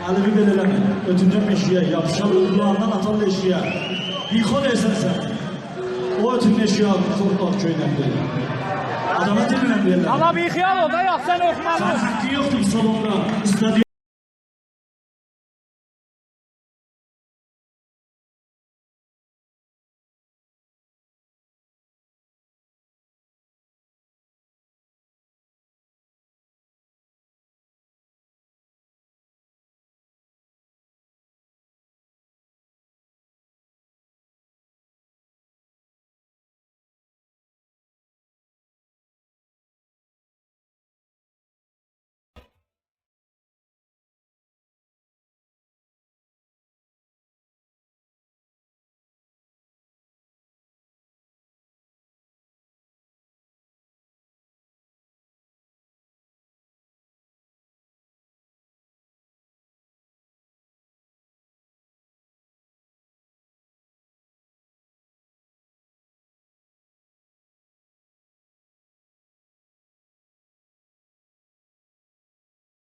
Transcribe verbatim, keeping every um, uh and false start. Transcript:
علی، بیر بئله ائله‌مه. اؤتورجم ائشیگه، یاپیشار، اوغلولاریندان آتارلار ائشیگه. بیخود ائسن سن. او اؤتورون ائشیگه، چوخ باخ کؤیدن دئییر. آداما دینلن دئییرلر. آلا، بیخیال اول دا، یاخشی سن اوخومالی. سنین حاققین یوخدور سالوندا، استادیوم